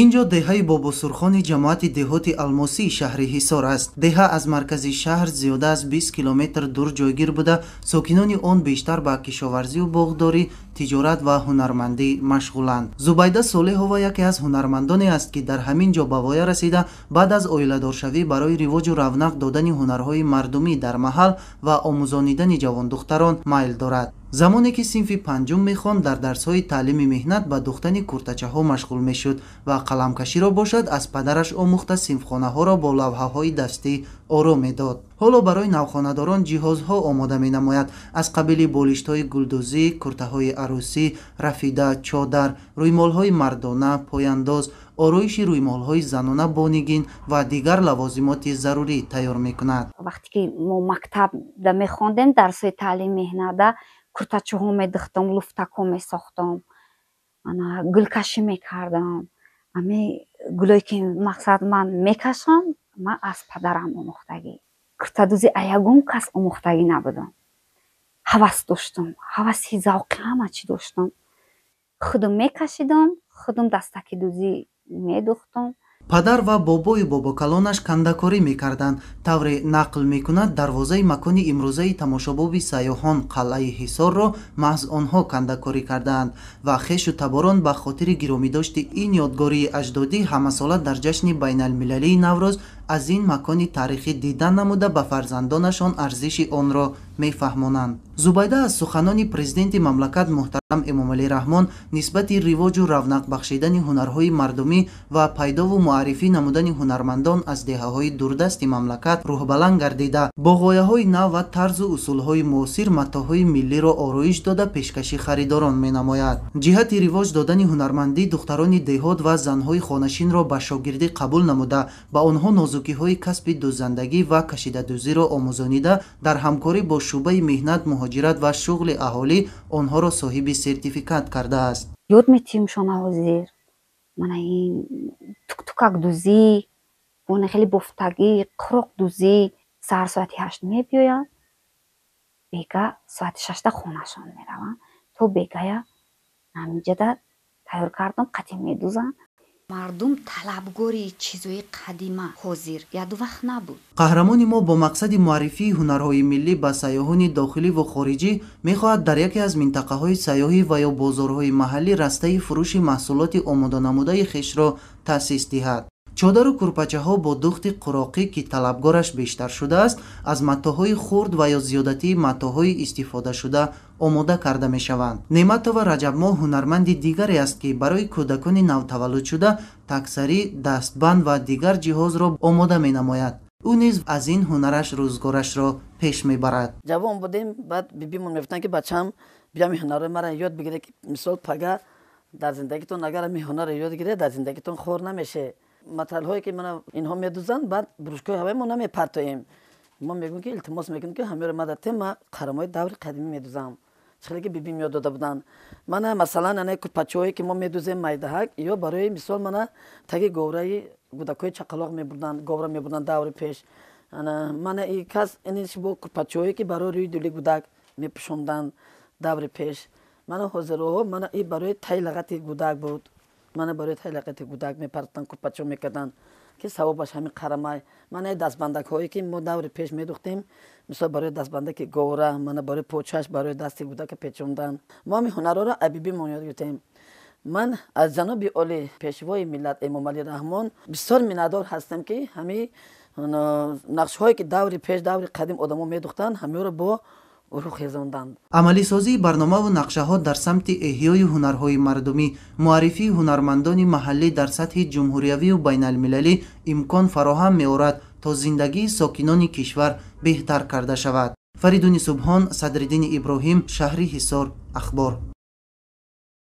Инҷо деҳаи Бобосурхони ҷамоати деҳоти Алмосии шаҳри Ҳисор аст. Деҳа аз маркази шаҳр зиёда аз 20 километр дур ҷойгир буда, сокинони он бештар ба кишоварзию боғдорӣ, тиҷорат ва ҳунармандӣ машғуланд. Зубайда Солеҳова яке аз ҳунармандоне аст, ки дар ҳамин ҷо ба воя расида, баъд аз оиладоршавӣ барои ривоҷу равнақ додани ҳунарҳои мардумӣ дар маҳал ва омӯзонидани ҷавондухтарон майл дорад. Замоне ки синфи панҷум мехонд, дар дарсҳои таълими меҳнат ба духтани куртачаҳо машғул мешуд ва қаламкаширо бошад аз падараш омӯхта, синфхонаҳоро бо лавҳаҳои дастӣ оро медод. Ҳоло барои навхонадорон ҷиҳозҳо омода менамояд, аз қабили болиштҳои гулдӯзӣ, куртаҳои арӯсӣ, рафида, чодар, рӯймолҳои мардона, пояндоз, ороиши рӯймолҳои занона бо нигин ва дигар лавозимоти зарурӣ тайёр мекунад. Вақте ки мо мактабда мехондем, дарсҳои таълими меҳнатда куртачаҳо медухтам, луфтакҳо месохтам, ана гулкашӣ мекардам. Ами гулое ки мақсад ман мекашам, ман аз падарам омӯхтагӣ. Куртадӯзӣ а ягон кас омӯхтагӣ набудам. Ҳавас доштам, ҳаваси завқи ҳама чӣ доштам. Худам мекашидам, худам дастакидӯзӣ медухтам. Падар ва бобою бобокалонаш кандакорӣ мекарданд. Тавре нақл мекунад, дарвозаи макони имрӯзаи тамошобоби сайёҳон, қалъаи Ҳисорро маҳз онҳо кандакорӣ кардаанд ва хешу таборон ба хотири гиромидошти ин ёдгории аҷдодӣ ҳамасола дар ҷашни байналмилалии Наврӯз аз ин макони таърихӣ дидан намуда, ба фарзандонашон арзиши онро мефаҳмонанд. Зубайда аз суханони президенти мамлакат муҳтарам Эмомалӣ Раҳмон нисбати ривоҷу равнақ бахшидани ҳунарҳои мардумӣ ва пайдову муаррифӣ намудани ҳунармандон аз деҳаҳои дурдасти мамлакат рӯҳбаланд гардида, бо ғояҳои нав ва тарзу усулҳои муосир матоъҳои миллиро ороиш дода, пешкаши харидорон менамояд. Ҷиҳати ривоҷ додани ҳунармандӣ духтарони деҳот ва занҳои хонашинро ба шогирдӣ қабул намуда, ба онҳо нозукиҳои касби дӯзандагӣ ва кашидадӯзиро омӯзонида, дар ҳамкорӣ бо шӯъбаи меҳнат, муҳоҷират ва шуғли аҳолӣ онҳоро соҳиби сертификат кардааст. Ёд метиҳемшон ҳозир. Мана ин туктукакдӯзӣ, она хеле бофтагӣ, қуроқдӯзӣ. Саҳар соати 8 мебиёянд, бега соати 6-да хонашон мераванд. То бегая ҳаминҷода тайёр кардам, қатъи медӯзанд. Мардум талабгори чизои қадима ҳозир яду вақт набуд. Қаҳрамони мо бо мақсади муаррифии ҳунарҳои миллӣ ба сайёҳони дохилӣ ва хориҷӣ мехоҳад дар яке аз минтақаҳои сайёҳӣ ва ё бозорҳои маҳаллӣ растаи фурӯши маҳсулоти омоданамудаи хешро таъсис диҳад. Чодару курпачаҳо бо духти қуроқӣ, ки талабгораш бештар шудааст, аз матоъҳои хурд ва ё зиёдатии матоъҳои истифодашуда омода карда мешаванд. Неъматова Раҷабмоҳ ҳунарманди дигаре аст, ки барои кӯдакони навтаваллудшуда таксарӣ, дастбанд ва дигар ҷиҳозро омода менамояд. Ӯ низ аз ин ҳунараш рӯзгорашро пеш мебарад. Ҷавон будем, баъд бибимон мегуфтанд, ки бачаам, биям ҳунарҳои маро ёд бигире, ки мисол пага дар зиндагитон агар ҳамин ҳунарро ёд гире, дар зиндагитон хор намеше. Маталҳое ки мана инҳо медӯзанд, баъд бурушкои ҳавои мо намепартоем. Мо мегӯем, ки илтимос мекунем, ки ҳамеро ма дар тем, ма қарамои даври қадимӣ медӯзам, чизе ки бибим ёд дода буданд. Мана масалан ана курпачаҳое ки мо медӯзем майдаҳак, ё барои мисол мана таги говраи гудакҳои чақалоқ мебурданд, говра мебурданд даври пеш. Мана и кас иниш бо курпачаҳое ки барои рӯи дули гудак мепӯшонданд даври пеш. Мана ҳозирҳо мана и барои таи лағати гудак буд. Мана барои таи лағати гудак мепартанд, курпачо мекарданд, ки савобаш ҳамин қарамай. Мана и дастбандакҳое ки мо даври пеш медухтем, мисол барои дастбандаки говра, мана барои почаш, барои дасти гудака печондан. Мо ҳамин ҳунарҳоро аз бибимон ёд гирифтем. Ман аз ҷаноби олӣ, пешвои миллат Эмомалӣ Раҳмон бисёр миннатдор ҳастам, ки ҳамин нақшҳое ки даври пеш, даври қадим одамо медухтанд, ҳамаро бо рӯ хезонданд. Амалисозии барномаву нақшаҳо дар самти эҳёи ҳунарҳои мардумӣ, муаррифии ҳунармандони маҳаллӣ дар сатҳи ҷумҳуриявию байналмилалӣ имкон фароҳам меорад, то зиндагии сокинони кишвар беҳтар карда шавад. Фаридуни Субҳон, Садриддини Иброҳим, шаҳри Ҳисор, Ахбор.